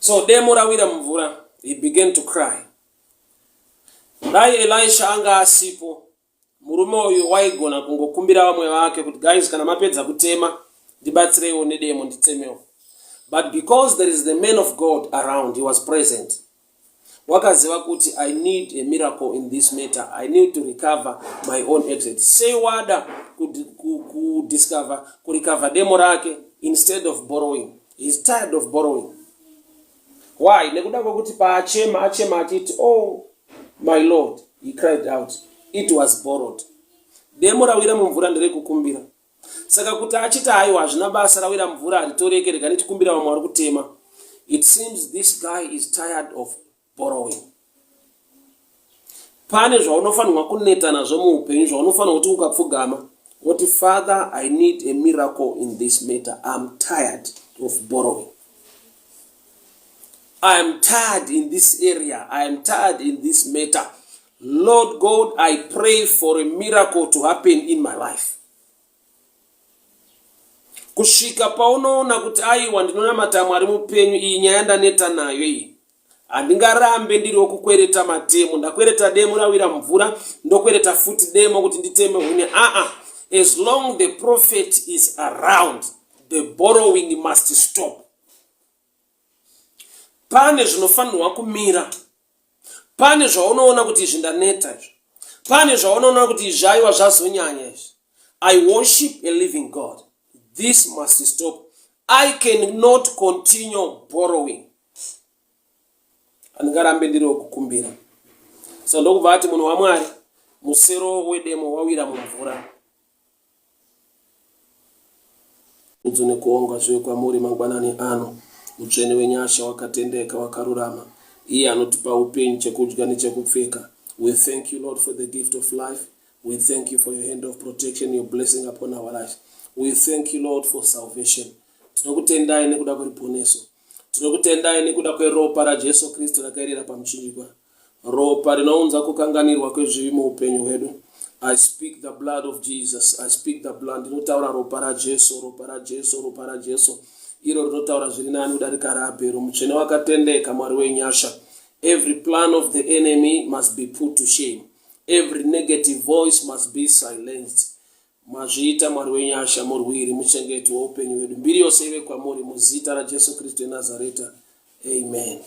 So demo rawira mumvura, he began to cry. Dai Elisha anga asipo, murume uyu waigona kungokumbira vamwe vake kuti guys, kana mapedza kutema ndibatsireiwo nedemo nditemewo. But because there is the man of God around, he was present. Wakaziva kuti I need a miracle in this matter. I need to recover my own exit. Sei wada kudiscover, kurecover demo rake instead of borrowing. He's tired of borrowing. Why? Nekuda kwekuti paachema achema achiti oh my lord, he cried out, it was borrowed. Demo rawira mumvura nderekukumbira. Saka kuti achiti aiwa hazvina basa rawira mvura haritoreke rega ndichikumbira vamwe vari kutema. It seems this guy is tired of borrowing. Pane zvaunofanirwa kuneta nazvo muupenyu zvaunofanirwa kuti ukapfugama woti father I need a miracle in this matter. I'm tired of borrowing. I am tired in this area. I am tired in this matter. Lord God, I pray for a miracle to happen in my life. Kusvika paunoona kuti aiwa ndinonamata Mwari mupenyu, iyi nyaya ndaneta nayo iyi. Handingarambe ndiri wokukwereta matemo. Ndakwereta demo rawira mvura, ndokwereta futi demo kuti nditeme huni. Aa, as long the prophet is around, the borrowing must stop. Pane zvinofanirwa kumira. Pane zvaunoona kuti izvi ndaneta izvi. Pane zvaunoona kuti izvi aiwa zvazonyanya izvi. I worship a living God. This must stop. I cannot continue borrowing. Handingarambe ndiri wekukumbira. So ndokubva ati munhu waMwari, musero wedemo wawira mumvura. Rukudzo nekuonga zvive kwamuri mangwanani ano, Mutsvene wenyasha, wakatendeka, wakarurama, iye anotipa upenyu, chekudya nechekupfeka. We thank you, Lord, for the gift of life. We thank you for your hand of protection, your blessing upon our lives. We thank you, Lord, for salvation. Tinokutendai nekuda kweruponeso. Tinokutendai nekuda kweropa raJesu Kristu rakaerera pamuchinjikwa. Ropa rinounza kukanganirwa kwezvivi muupenyu hwedu. I speak the blood of Jesus. I speak the blood. Ndinotaura ropa raJesu, ropa raJesu, ropa raJesu. Iro rinotaura zviri nani kudarika raAbhero. Mutsvene wakatendeka, Mwari wenyasha. Every plan of the enemy must be put to shame. Every negative voice must be silenced. Mazviita Mwari wenyasha, murwiri, muchengeti weupenyu hwedu. Mbiri yose ive kwamuri muzita raJesu Kristu weNazareta. Amen.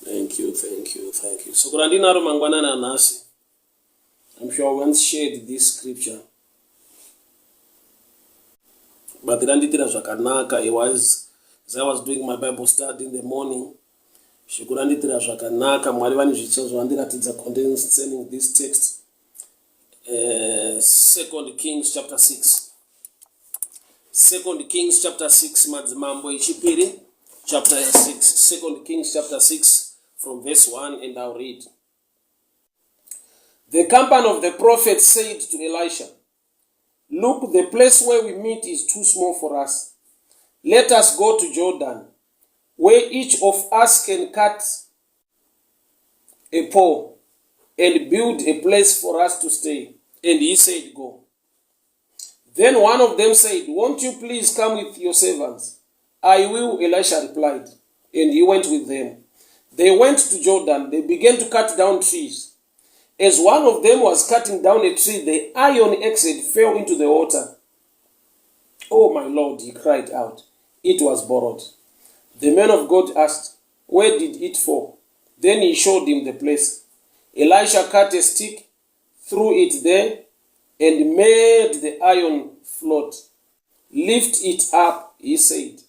Thank you, thank you, thank you. Soko randinaro mangwanani anhasi. I'm sure I once shared this scripture. But randiitira zvakanaka. It was as I was doing my Bible study in the morning. Shoko randiitira zvakanaka. Mwari vane zvitsva zvavandiratidza concerning this text. Second Kings chapter 6. Second Kings chapter 6 madzimambo echipiri chapter 6. Second Kings chapter 6 from verse 1 and I'll read. The company of the prophets said to Elisha, Look, the place where we meet is too small for us. Let us go to Jordan, where each of us can cut a pole and build a place for us to stay. And he said, Go. Then one of them said, Won't you please come with your servants? I will, Elisha replied. And he went with them. They went to Jordan. They began to cut down trees. As one of them was cutting down a tree, the iron axe fell into the water. Oh, my Lord, he cried out. It was borrowed. The man of God asked, Where did it fall? Then he showed him the place. Elisha cut a stick, threw it there, and made the iron float. Lift it up, he said.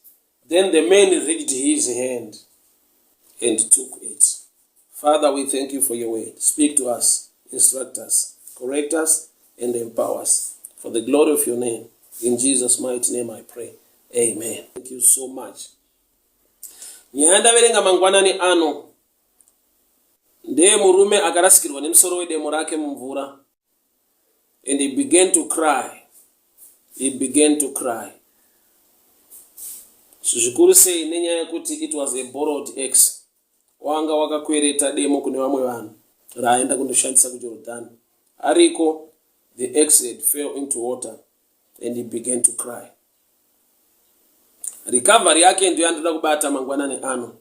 Then the man reached his hand and took it. Father, we thank you for your word. Speak to us, instruct us, correct us, and empower us. For the glory of your name. In Jesus' mighty name I pray. Amen. Thank you so much. Nyaya ndaverenga mangwanani ano ndeye murume akarasikirwa nemusoro wedemo rake mumvura and he began to cry. He began to cry. Zvikuru sei nenyaya yekuti it was a borrowed axe. Wanga wakakwereta demo kune vamwe vanhu raaenda kundoshandisa kuJordani. Ariko the axe had fell into water. And he began to cry. Recovery yake ndiyo yandoda kubata mangwanani ano.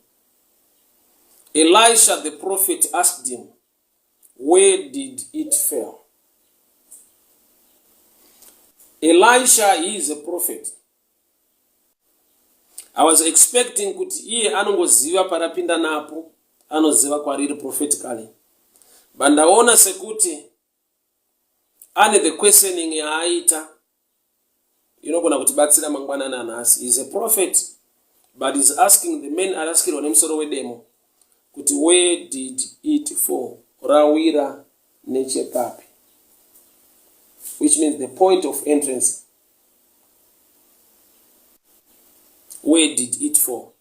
Elisha the prophet asked him, Where did it fail? Elisha, he is a prophet. I was expecting kuti iye anongoziva parapinda napo, anoziva kwariri prophetically. But ndaona sekuti ane the questioning yaaita inogona kutibatsira mangwanani anhasi. Is a prophet but is asking the man arasikirwa nemusoro wedemo kuti where did it fall, rawira nechepapi, which means the point of entrance. Where did it fall?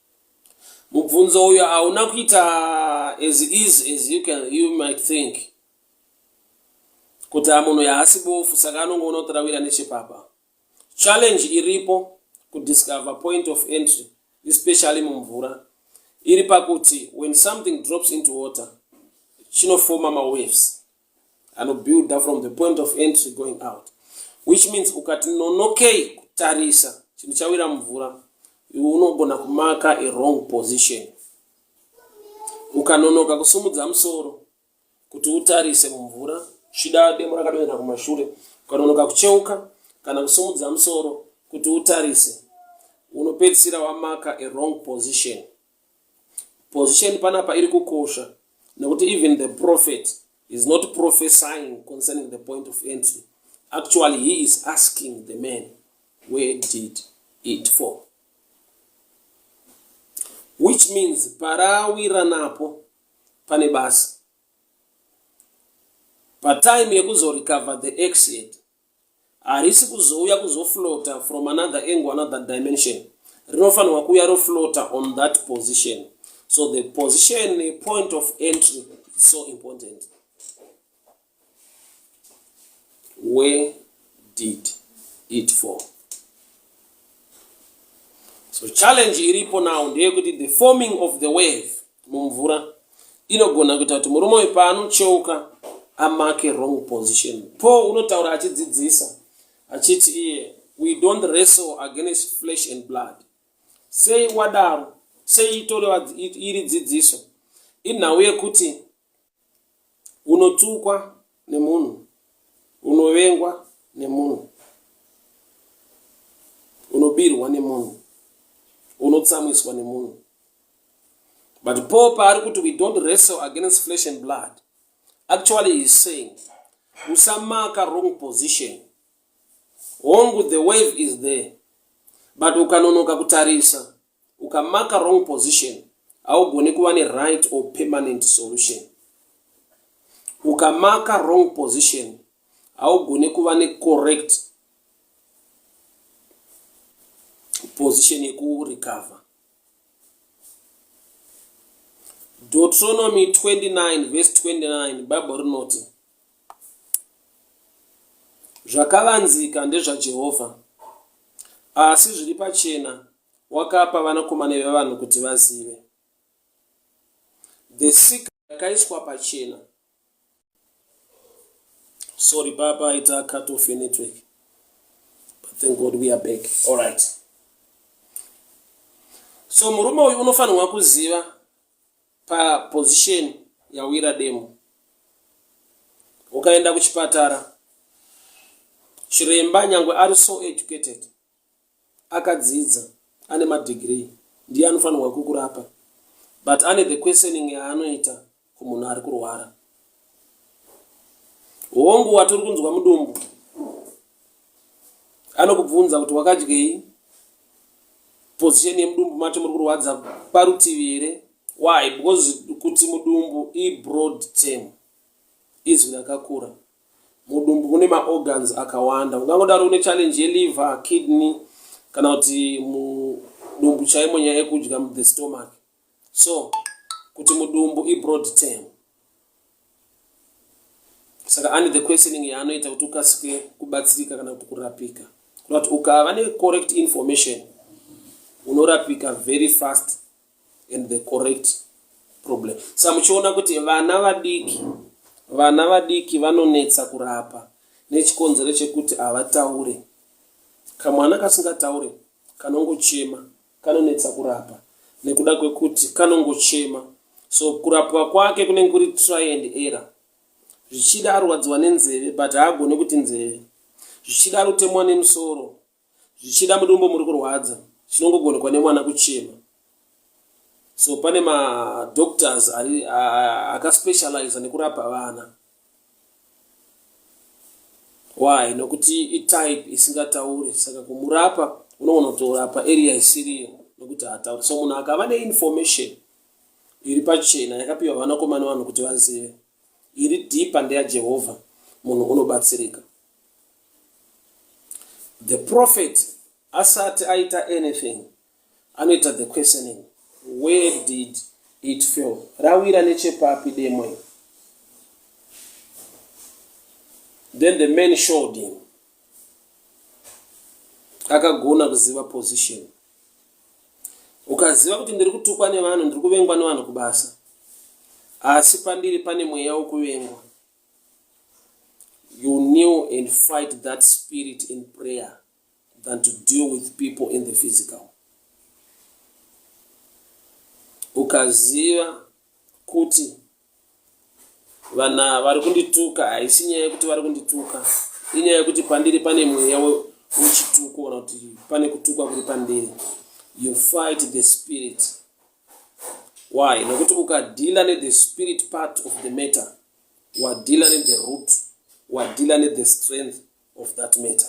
Mubvunzo uyo hauna kuita as easy as you, can, you might think kuti amunhu yaasi bofu saka anongoona kuti rawira nechepapa. Challenge iripo kudiscover point of entry especially mumvura iri pakuti when something drops into water chinofoma mawaves anobuilda from the point of entry going out, which means ukati nonokei kutarisa chinhu chawira mumvura, iwe unogona kumaka a wrong position. Ukanonoka kusumudza musoro kuti utarise mumvura, chida demo rakadonhera kumashure, ukanonoka kucheuka kana kusumudza musoro kuti utarise, unopedzisira wamaka a wrong position. Position panapa iri kukosha nekuti even the prophet is not prophesying concerning the point of entry. Actually, he is asking the man, where did it fall? Which means parawira napo pane basa. Patime yekuzorecover the exit, harisi kuzouya kuzoflota from another angle, another dimension. Rinofanirwa kuuya roflota on that position. So the position, point of entry is so important. Where did it fall? So challenge iripo now ndeyekuti the forming of the wave mumvura inogona kuita kuti murume uyu paanocheuka amake wrong position. Paul unotaura achidzidzisa achiti iye, we don't wrestle against flesh and blood. Sei wadaro? Sei itoreva iri dzidziso? Inhau yekuti unotukwa nemunhu, unovengwa nemunhu, unobirwa nemunhu, unotsamwiswa nemunhu. But Paul paari kuti we don't wrestle against flesh and blood, actually he is saying usamaka wrong position. Hongu, the wave is there, but ukanonoka kutarisa, ukamaka wrong position, haugoni kuva neright or permanent solution. Ukamaka wrong position, haugoni kuva necorrect position yekurecover. Deuteronomy 29 verse 29, Bible rinoti zvakavanzika ndezvaJehovha, asi zviri pachena wakapa vanakomana vevanhu kuti vazive. The secret yakaiswa pachena. Sorry, papa ita cut off your network, but thank God we are back. All right, so murume uyu unofanirwa kuziva paposition yawira demo. Ukaenda kuchipatara, chiremba nyangwe ari so educated, akadzidza, ane madegree, ndiye anofanirwa kukurapa, but ane the questioning yaanoita kumunhu ari kurwara. Hongu, watiri kunzwa mudumbu, anokubvunza kuti wakadyei, position yemudumbu macho muri kurwadza parutivi here? Why? Because kuti mudumbu ibroad term, izwi rakakura. Mudumbu mune maorgans akawanda. Ungangodaro une challenge yeliver, kidney, kana kuti mudumbu chaimo, nyaya yekudya, the stomach. So kuti mudumbu ibroad term, saka ane the questioning yaanoita kuti ukasike kubatsirika kana kuti kurapika, kuti ukava necorrect information unorapika very fast and the correct problem. Sa muchiona kuti vana vadiki vanonetsa kurapa nechikonzero chekuti havataure. Kamwana kasingataure kanongochema kanonetsa kurapa nekuda kwekuti kanongochema so kurapwa kwake kunenge kuri try and error. Zvichida arwadziwa nenzeve but haagone kuti nzeve. Zvichida arutemwa nemusoro. Zvichida mudumbu muri kurwadza. Chinongogonekwa nemwana kuchema. So pane madoctors ari akaspecializa nekurapa vana. Why? Nokuti itype isingatauri saka kumurapa unogona kutorapa area isiriyo nokuti haatauri. So munhu akava neinformation iri pachena yakapiwa vanakomana vanhu kuti vazive iri deeper ndeyaJehovha munhu unobatsirika. The prophet asati aita anything anoita the questioning where did it fail rawira nechepapi demo iri then the man showed him akagona kuziva position ukaziva kuti ndiri kutukwa nevanhu ndiri kuvengwa nevanhu kubasa asi pandiri pane mweya wokuvengwa you kneel and fight that spirit in prayer than to deal with people in the physical ukaziva kuti vana vari kundituka haisi nyaya yekuti vari kundituka inyaya yekuti pandiri pane mweya wechituko kana kuti pane kutukwa kuri pandiri you fight the spirit why nokuti ukadhila nethe spirit part of the matter wadhila nethe root wadhila nethe strength of that matter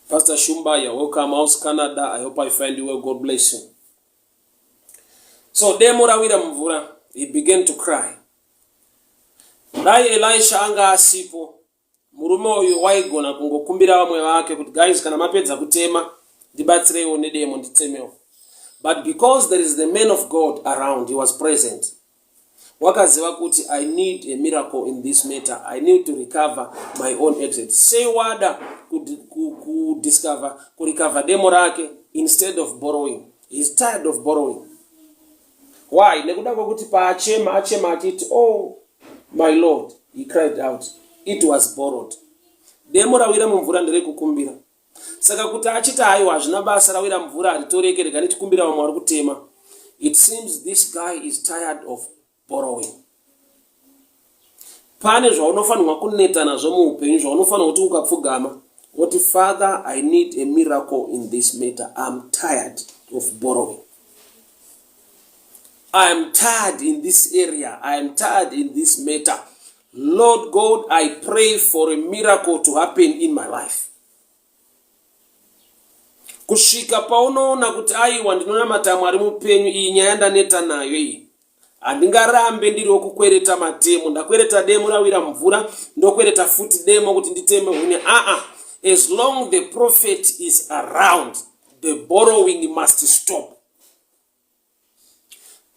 pastor shumba you're welcome house canada i hope i find you well god bless you so demo rawira mumvura he began to cry dai elisha anga asipo murume uyu waigona kungokumbira vamwe vake kuti guys kana mapedza kutema ndibatsireiwo nedemo nditemewo but because there is the man of god around he was present wakaziva kuti i need a miracle in this matter i need to recover my own exit sei wada kudiscover kurecover demo rake instead of borrowing heis tired of borrowing why nekuda kwekuti paachema achema achiti oh my lord he cried out it was borrowed demo rawira mumvura nderekukumbira saka kuti achiti haiwa hazvina basa rawira mvura haritoreke rega ndichikumbira vamwe vari kutema it seems this guy is tired of borrowing pane zvaunofanirwa kuneta nazvo muupenyu zvaunofanirwa kuti ukapfugama woti father i need a miracle in this matter im tired of borrowing i am tired in this area i am tired in this matter Lord God, I pray for a miracle to happen in my life. Kusvika paunoona kuti aiwa ndinonamata Mwari mupenyu, iyi nyaya ndaneta nayo iyi. Handingarambe ndiri wokukwereta matemo. Ndakwereta demo rawira mvura, ndokwereta futi demo kuti nditeme huni. Aa, as long the prophet is around, the borrowing must stop.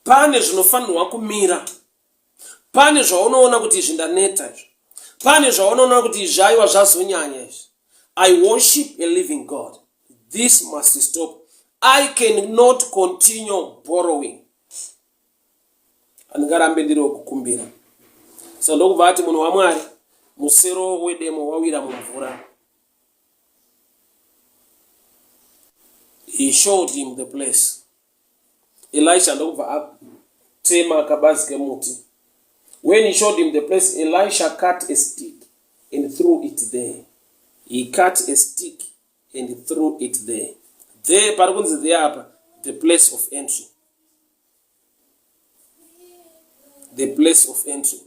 Pane zvinofanirwa kumira. Pane zvaunoona kuti izvi ndaneta izvi. Pane zvaunoona kuti izvi aiwa zvazonyanya izvi. I worship a living God. This must stop. I cannot continue borrowing. Handingarambe ndiri wekukumbira. So ndokubva ati munhu waMwari, musero wedemo wawira mumvura. He showed him the place. Elisha ndokubva atema kabazi kemuti. When he showed him the place, Elisha cut a stick and threw it there. He cut a stick and threw it there. There pari kunzi there apa, the place of entry. The place of entry.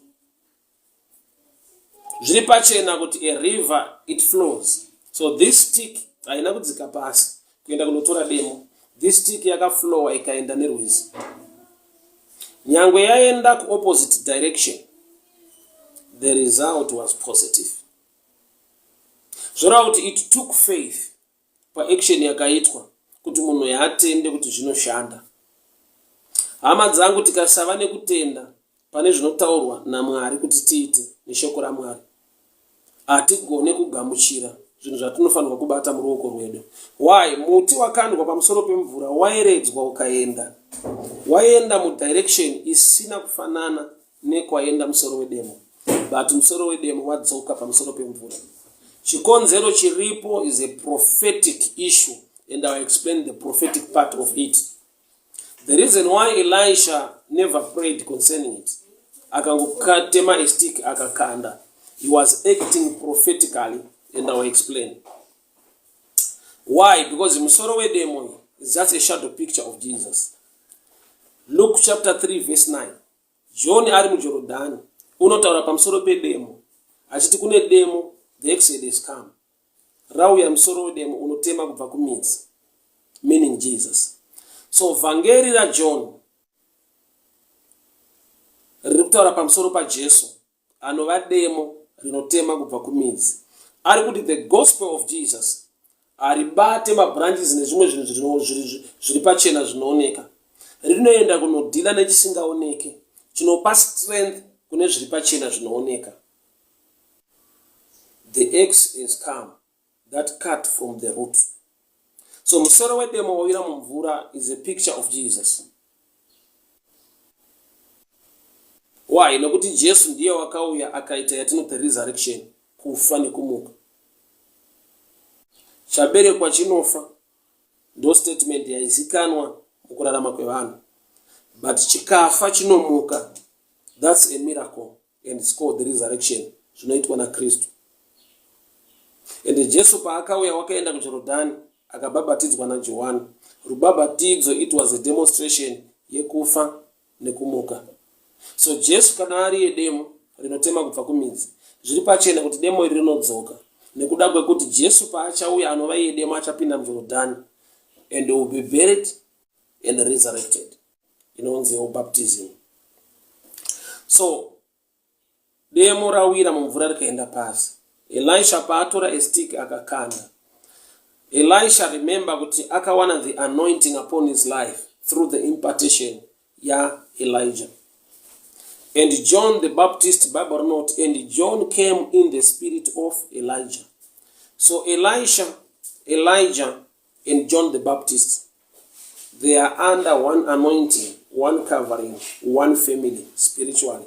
Zviri pachena kuti a river it flows. So this stick haina kudzika pasi kuenda kunotora demo. This stick yakaflowa ikaenda nerwizi. Nyangwe yaenda kuopposite direction, the result was positive. Zvoreva kuti it took faith paaction yakaitwa kuti munhu yaatende kuti zvinoshanda. Hama dzangu, tikasava nekutenda pane zvinotaurwa naMwari kuti tiite neshoko raMwari, hatigone kugamuchira zvinhu zvatinofanirwa kubata muruoko rwedu. Why? Muti wakandwa pamusoro pemvura waeredzwa ukaenda, waenda mudirection isina kufanana nekwaenda musoro wedemo, but musoro wedemo wadzoka pamusoro pemvura. Chikonzero chiripo is a prophetic issue and I'll explain the prophetic part of it. The reason why Elisha never prayed concerning it, akangotema a stick akakanda. He was acting prophetically and I'll explain. Why? Because musoro wedemo is just a shadow picture of Jesus. Luke chapter 3 verse 9. John ari muJorodhani unotaura pamusoro pedemo achiti kune demo, the exodus come. Rauya musoro wedemo unotema kubva kumidzi, meaning Jesus. So vhangeri raJohn riri kutaura pamusoro paJesu anova demo rinotema kubva kumidzi. Ari kuti the gospel of Jesus haribate mabranches nezvimwe zvinhu zviri pachena zvinooneka. Rinoenda kunodhila nechisingaoneke chinopa strength kune zviri pachena zvinooneka. The axe has come that cut from the root. So musoro wedemo wawira mumvura is a picture of Jesus. Why? Nokuti Jesu ndiye wakauya akaita yatinoti resurrection, kufa nekumuka. Chaberekwa chinofa ndo statement yaizikanwa mukurarama kwevanhu, but chikafa chinomuka, that's a miracle and it's called the resurrection, zvinoitwa naKristu. Ende Jesu paakauya wakaenda kuJorodhani akabhabhatidzwa naJohani. Rubhabhatidzo, it was a demonstration yekufa nekumuka. So Jesu kana ari yedemo rinotema kubva kumidzi, zviri pachena kuti demo iri rinodzoka nekuda kwekuti Jesu paachauya anova iye demo achapinda muJorodhani and will be buried and resurrected, inonziwo baptism. So demo rawira mumvura rikaenda pasi. Elisha paatora a stick akakanda. Elisha, remember kuti akawana the anointing upon his life through the impartation yaElijah. And John the Baptist, Bible rinoti, and John came in the spirit of Elijah. So Elisha, Elijah and John the Baptist, they are under one anointing, one covering, one family spiritually.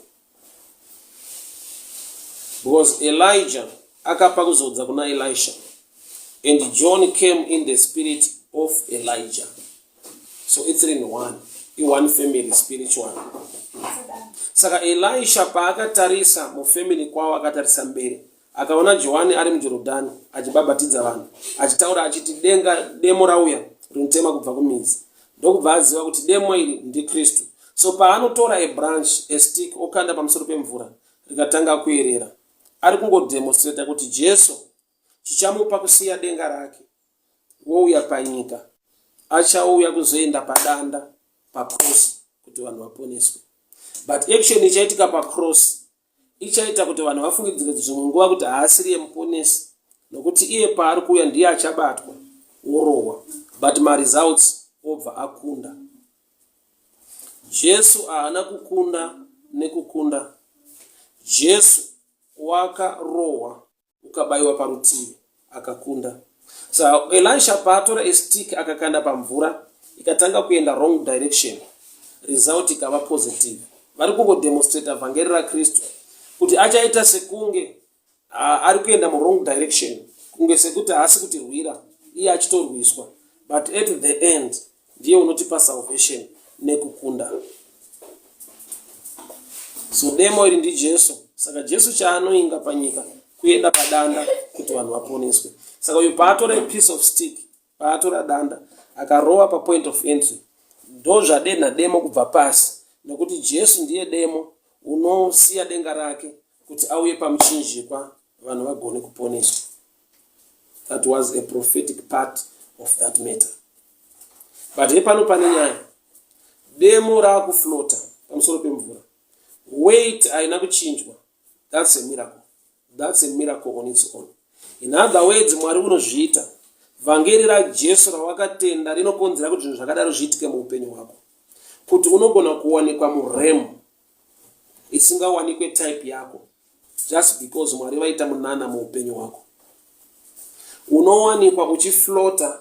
Because Elijah akapa kuzodza kuna Elisha and John came in the spirit of Elijah. So it's in one, in one family spiritually. Saka Elisha paakatarisa mufamily kwavo akatarisa mberi akaona Johani ari muJorodhani achibhabhatidza vanhu achitaura achiti denga demo rauya rinotema kubva kumidzi, ndokubva aziva kuti demo iri ndiKristu. So paanotora a branch, a stick, okanda pamusoro pemvura rikatanga kuyerera, ari kungodemonstrata kuti Jesu chichamupa kusiya denga rake wouya panyika, achauya kuzoenda padanda pacross kuti vanhu vaponeswe. But action ichaitika pacross ichaita kuti vanhu vafungidzire dzimwe nguva kuti haasiri yemuponesi, nokuti iye paari kuuya ndiye achabatwa worohwa, but maresults obva akunda. Jesu haana kukunda nekukunda. Jesu wakarohwa ukabayiwa parutivi akakunda. So Elisha paatora a stick akakanda pamvura ikatanga kuenda wrong direction, result ikava positive. Vari kungodemonstrata vhangeri raKristu kuti achaita sekunge ari kuenda muwrong direction, kunge sekuti haasi kutirwira, iye achitorwiswa, but at the end ndiye unotipa salvation nekukunda. So demo iri ndiJesu. Saka Jesu chaanoinga panyika kuenda padanda kuti vanhu vaponeswe. Saka uyu paatora piece of stick, paatora danda akarova papoint of entry, ndozvadenha demo kubva pasi, nekuti Jesu ndiye demo unosiya denga rake kuti auye pamuchinjikwa vanhu vagone kuponeswa. That was a prophetic part of that matter. But hepano pane nyaya. Demo raakuflota pamusoro pemvura, weight haina kuchinjwa. That's a miracle. That's a miracle on its own. In other words, Mwari unozviita. Vhangeri raJesu rawakatenda rinokonzera kuti zvinhu zvakadaro zviitike muupenyu hwako, kuti unogona kuwanikwa muremu isingawanikwe type yako just because Mwari vaita munana muupenyu hwako. Unowanikwa uchiflota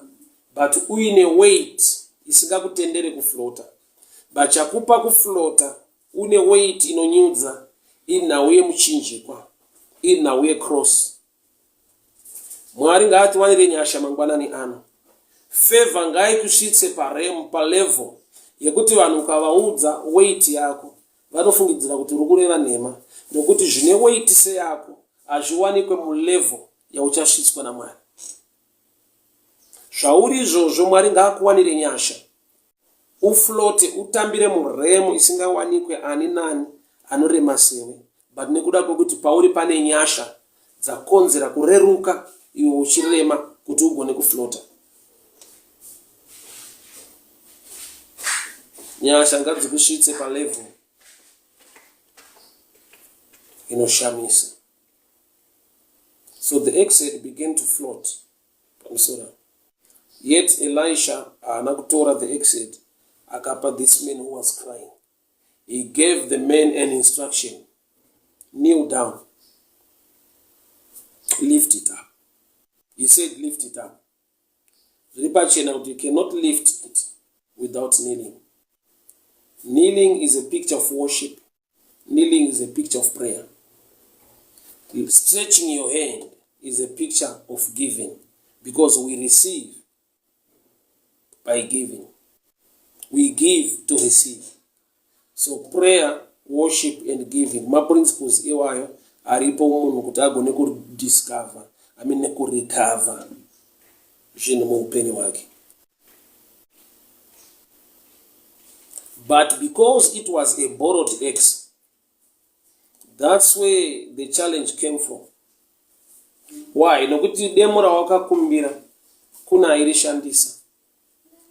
but uine weight isingakutendere kuflota, but chakupa kuflota une weight inonyudza inhau yemuchinjikwa, inhau yecross. Mwari ngaatiwanire nyasha mangwanani ano. Favor ngaikusvitse parem palevel yekuti vanhu ukavaudza weight yako vanofungidzira kuti uri kureva nhema nokuti zvine weight seyako hazviwanikwe mulevel yauchasvitswa naMwari. Zvauri izvozvo Mwari ngaakuwanire nyasha uflote utambire muremu isingawanikwe ani nani anorema sewe but nekuda kwekuti pauri pane nyasha dzakonzera kureruka iwe uchirema kuti ugone kuflota. Nyasha ngadzikusvitse palevel inoshamisa. So the axe head began to float pamusoro. Yet Elisha haana kutora the axe head akapa this man who was crying. He gave the man an instruction. Kneel down. Lift it up. He said lift it up. Zviri pachena kuti you cannot lift it without kneeling. Kneeling is a picture of worship. Kneeling is a picture of prayer. Stretching your hand is a picture of giving because we receive by giving. We give to receive. So prayer, worship and giving maprinciples iwayo aripo munhu kuti agone kudiscover, I mean nekurecover zvinhu muupenyu hwake. But because it was a borrowed axe, that's where the challenge came from. Why? Nokuti demo rawakakumbira kuna airishandisa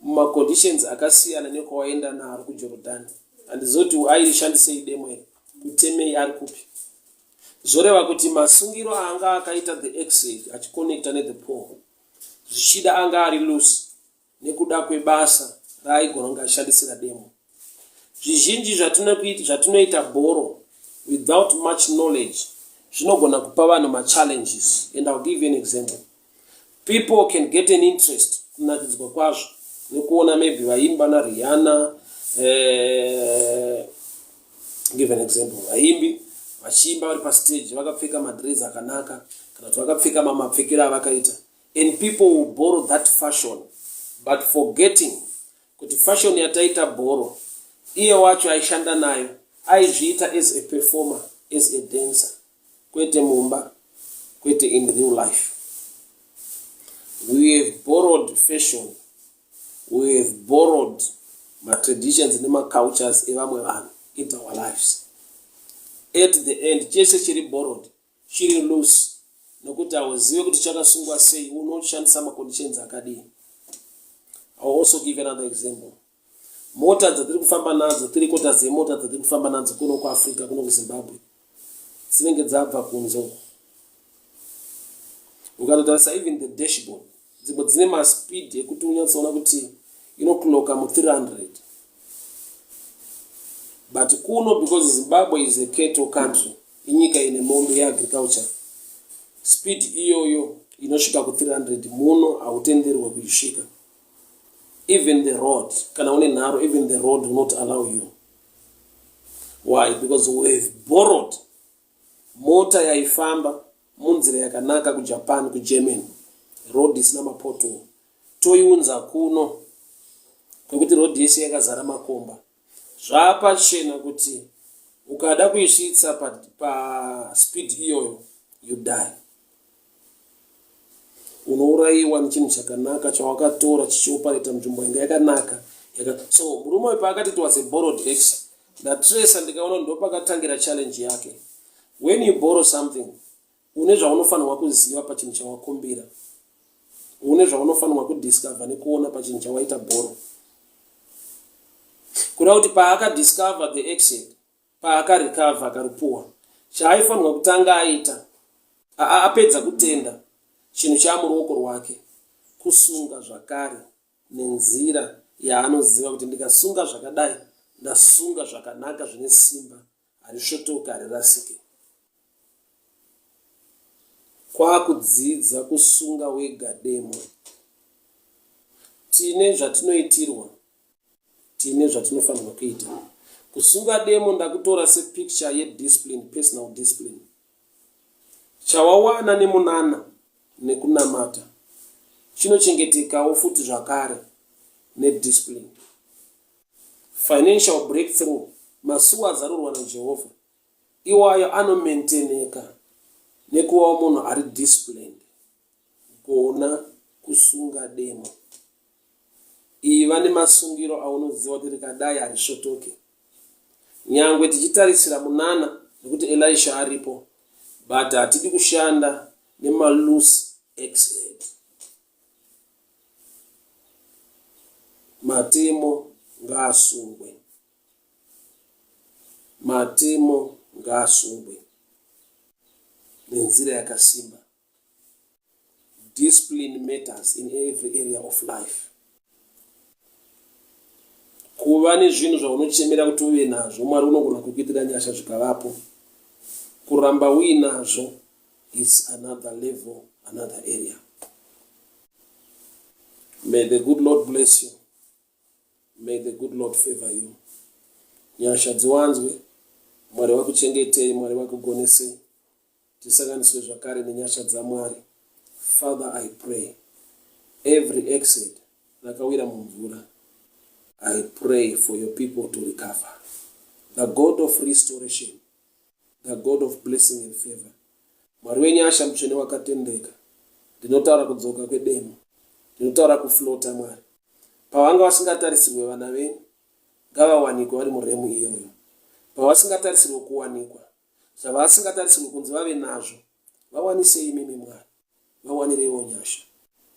mumaconditions akasiyana nekwawaenda naro kuJorodhani. Handizoti airishandisei demo iri, kutemei ari kupi. Zvoreva kuti masungiro aanga akaita the axe achikonekta nethe pole zvichida anga ari loose nekuda kwebasa raaigona kunge achishandisira demo. Zvizhinji zvatinoita bhoro without much knowledge zvinogona kupa vanhu machallenges and I'll give you an example. People can get an interest kunakidzwa kwazvo nekuona maybe vaimba naRihanna eh, give an example vaimbi vachiimba vari pastage vakapfeka madress akanaka kana kuti vakapfeka mamapfekero avakaita and people will borrow that fashion but forgetting kuti fashion yataita borrow iye wacho aishanda nayo aizviita as a performer as a dancer kwete mumba kwete in real life we have borrowed fashion we have borrowed matraditions nemacultures evamwe vanhu into our lives at the end chese chiri borrowed chiri loose nokuti hauzive kuti chakasungwa sei unoshandisa maconditions akadii. I will also give another example. Mota dzatiri kufamba nadzo, three quarters dzemota dzatiri kufamba nadzo kuno kuAfrica, kuno kuZimbabwe, dzinenge dzabva kunze uko. Ukatotarisa even the dashboard, dzimwe dzine maspeed ekuti unyatsoona kuti inoclocka mu300 but kuno because Zimbabwe is a cattle country, inyika ine mombe yeagriculture, speed iyoyo inosvika ku300 muno hautenderwe kuisvika. Even the road, kana une nharo, even the road will not allow you. Why? Because we have borrowed mota yaifamba munzira yakanaka kuJapan, kuGermany, road isina mapothole, toiunza kuno kwekuti road yese yakazara makomba. Zvapachena kuti ukada kuisvitsa paspeed pa iyoyo you die. Unourayiwa nechinhu chakanaka chawakatora chichiopareta munzvimbo yanga yakanaka. So murume uyu paakati it was a borrowed axe, ndatresa ndikaona ndopakatangira challenge yake. When you borrow something, une zvaunofanirwa kuziva pachinhu chawakumbira, une zvaunofanirwa kudiscover nekuona pachinhu chawaita borrow. Kuda kuti paakadiscover the axe, paakarecover akaripuwa, chaaifanirwa kutanga aita apedza kutenda chinhu chaamuruoko rwake, kusunga zvakare nenzira yaanoziva kuti ndikasunga zvakadai ndasunga zvakanaka zvine simba, harisvotoke, harirasike. Kwakudzidza kusunga wega demo. Tine zvatinoitirwa, tine zvatinofanirwa kuita. Kusunga demo ndakutora sepicture yediscipline, personal discipline. Chawawana nemunana nekunamata, chinochengetekawo futi zvakare nediscipline. Financial breakthrough, masuwa azarurwa naJehovha, iwayo anomaintaineka nekuvawo munhu ari disciplined. Gona kusunga demo. Iva nemasungiro aunoziva kuti rikadai harisvotoke. Nyangwe tichitarisira munana nekuti Elisha aripo, but hatidi kushanda nemaloose axe head. Matemo ngaasungwe. Matemo ngaasungwe nenzira yakasimba. Discipline matters in every area of life. Kuva nezvinhu zvaunochemera kuti uve nazvo, Mwari unogona kukuitira nyasha zvikavapo. Kuramba uinazvo is another level, another area. May the good Lord bless you. May the good Lord favor you. Nyasha dziwanzwe, Mwari vakuchengetei, Mwari vakugonesei. Tisanganiswe zvakare nenyasha dzaMwari. Father, I pray every exit rakawira mumvura, I pray for your people to recover. The God of restoration, the God of blessing and favor. Mwari wenyasha, mutsvene wakatendeka. Ndinotaura kudzoka kwedemo. Ndinotaura kuflota, Mwari. Pavanga vasingatarisirwe, vana venyu ngavawanikwe vari muremu iyoyo. Pavasingatarisirwe kuwanikwa, zvavasingatarisirwe kunzi vave nazvo, vawanisei imimi, Mwari. Vawanireiwo nyasha.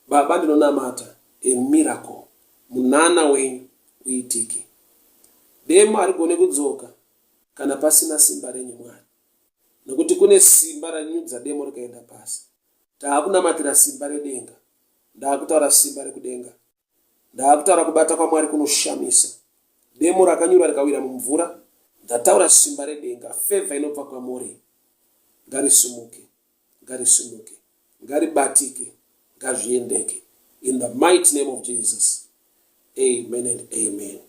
Baba, ndinonamata a miracle, munana wenyu uitike. Demo harigone kudzoka kana pasina simba renyu, Mwari, nokuti kune simba ranyudza demo rikaenda pasi. Taakunamatira simba redenga. Ndaakutaura simba rekudenga. Ndaakutaura kubata kwaMwari kunoshamisa. Demo rakanyura rikawira mumvura, ndataura simba redenga, favor inobva kwamuri ngarisimuke, ngarisimuke, ngaribatike, ngazviendeke, in the mighty name of Jesus. Amen and amen.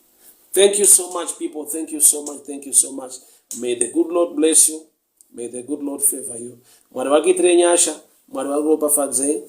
Thank you so much, people. Thank you so much. Thank you so much. May the good Lord bless you. May the good Lord favor you. Mwari vakuitire nyasha. Mwari vakuropafadzei.